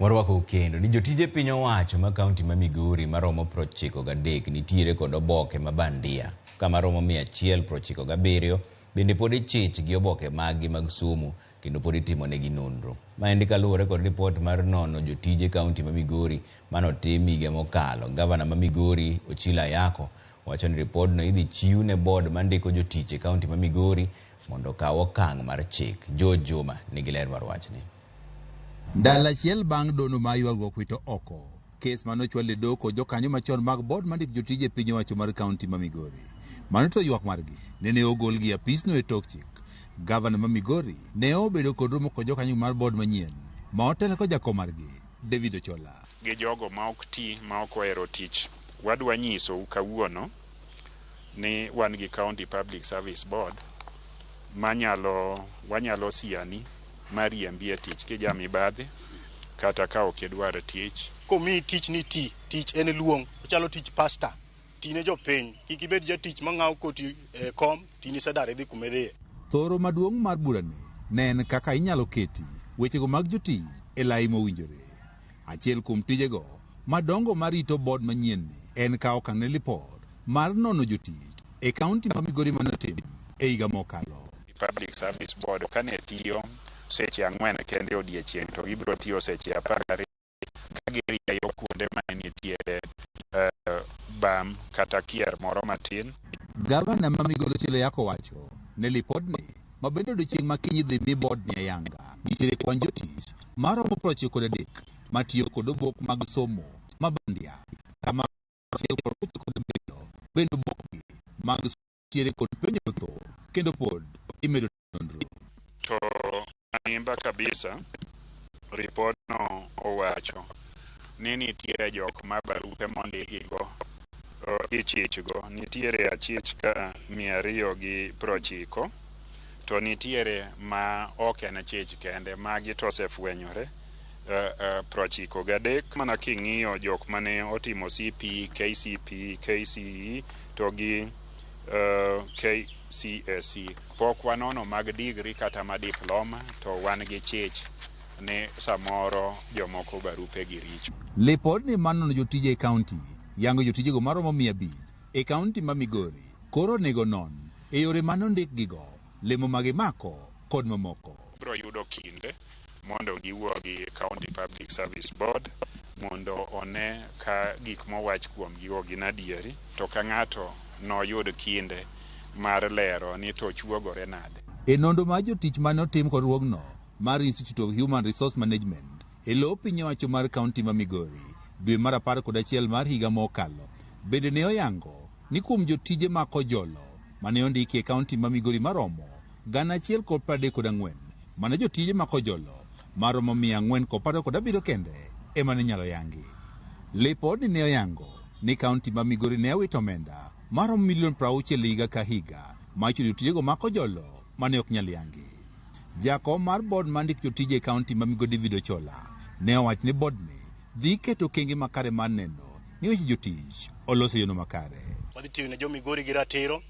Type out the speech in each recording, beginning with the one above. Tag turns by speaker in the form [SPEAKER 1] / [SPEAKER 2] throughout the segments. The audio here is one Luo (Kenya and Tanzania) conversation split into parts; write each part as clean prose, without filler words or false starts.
[SPEAKER 1] Warwako kendo ni jotije piny owacho ma kaunti ma Migori maromo 93 nitiere kod oboke ma bandia ka maromo 197 bende pod ichich gi oboke maggi mag somo kendo pod itimonegi nonro. Maendi kaluwore kod ripot mar nono jotije kaunti ma Migori manotim higa mokalo. Gavana ma Migori Ochilo Ayako wacho ni ripodno idhi chiw ne board mandiko jotich e kaunti ma Migori mondo okaw okang' mar chik. George Juma nigi ler mar wachni.
[SPEAKER 2] Ndalo achiel bang' dono mar ywaruok wito oko kes mane ochwal e doho kod jokanyo machon mag board mandiko jotije e piny owacho mar kaunti ma Migori. Mano to ywak margi nene ogolgi e apisno e tok chik. Gavana ma Migori ne obedo kod romo kod jokanyo mar board manyien ma otelo kod jakom margi David Ochola.
[SPEAKER 3] Gi jogo ma ok ti ma ok ohero tich, wadwa nyisou kawuono ni wan gi County Public Service Board manyalo wanyalo siani mariembi e tich kija mibadhi kata ka ok idwar tich.
[SPEAKER 4] Komiyi tich ni ti, tich en luong, ochalo tich pastor. Ti ne jopiny, kik ibed jatich mang'awo koti e kom, tin isedar idhi kuma idhiye.
[SPEAKER 2] Thoro maduong' mar burani ne en kaka inyalo keti wechego mag jotich e lai mowinjore. Achiel kuom tijego madongo marito board manyienni en kawo okang' ne lipot mar nono jotich e kaunti ma Migori mane otim e higa mokalo.
[SPEAKER 3] Public Service Board kane tiyo seche 4 kende odiechieng' to gibiro tiyo seche 12 ka girieyo kuonde ma nitiere bam kata kier moro matin.
[SPEAKER 2] Gavana ma Migori Ochilo Ayako wacho ne lipodni ma bende odiechieng' ma kiny idhi mi board ni ayanga nitiere kwan jotich maromo 93 matiyo kod obok mag somo ma bandia kama 197 bende obokgi mag nitiere kod penjo mathoth kendo pod imedo nonro.
[SPEAKER 3] To animba kabisa ripodno owacho ni nitiere jok ma barupe mondikigo ichichgo nitiere achich ka 290 to nitiere ma ok en chich kende magi to osefwenyore 93 mana king'iyo jok mane otimo CP, KCP, KCE to gi KCSE pok wanono mag degree kata ma diploma to wan gi chich ni samoro jomoko barupe gi richo.
[SPEAKER 2] Lipodni mar nono jotije e kaunti yango jotijego maromo 500 e kaunti ma Migori koro onego non e yore mane ondikgigo, lemo ma gimako kod mamoko.
[SPEAKER 3] Biro yudo kinde mondo giwuo gi County Public Service Board mondo one ka gik mowach kuomgigo gin adieri to ka ng'ato noyud kinde mar lero ni to chuogore nade.
[SPEAKER 2] E nonro mar jotich mane otim kod riwruogno mar Institute of Human Resource Management e lo piny owacho mar kaunti ma Migori dwe mar 11 mar higa mokalo bende ne oyango ni kuom jotije ma kojolo mane ondiki e kaunti ma Migori maromo 1,034 mana jotije ma kojolo maromo 427 kende ema ne nyalo yangi. Lipodni ne oyango ni kaunti ma Migori ne owito omenda maromo milion 60 higa ka higa mar chulo jotijego ma kojolo mane ok nyal yangi. Jakom mar board mandik jotije e kaunti ma Migori David Ochola ne owacho ni board ni dhi keto okenge makare mar neno ni weche jotich olos e yono makare.
[SPEAKER 4] Wadhi tiyo ne jo Migori gi ratiro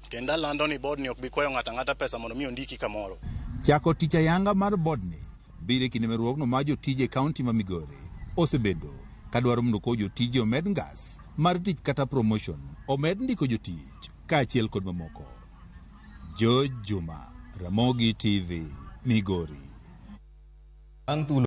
[SPEAKER 4] kendo alando ni board ni ok bi kwayo ng'ato ang'ata pesa mondo mi ondiki kamoro.
[SPEAKER 2] Chako tich ayanga mar board ni biro e kinde ma riwruogno mar jotije e kaunti ma Migori osebedo kadwaro mondo koro jotije omed ngas mar tich kata promotion, omed ndiko jotich kaachiel kod mamoko. George Juma, Ramogi TV, Migori.
[SPEAKER 1] Bang' thuolo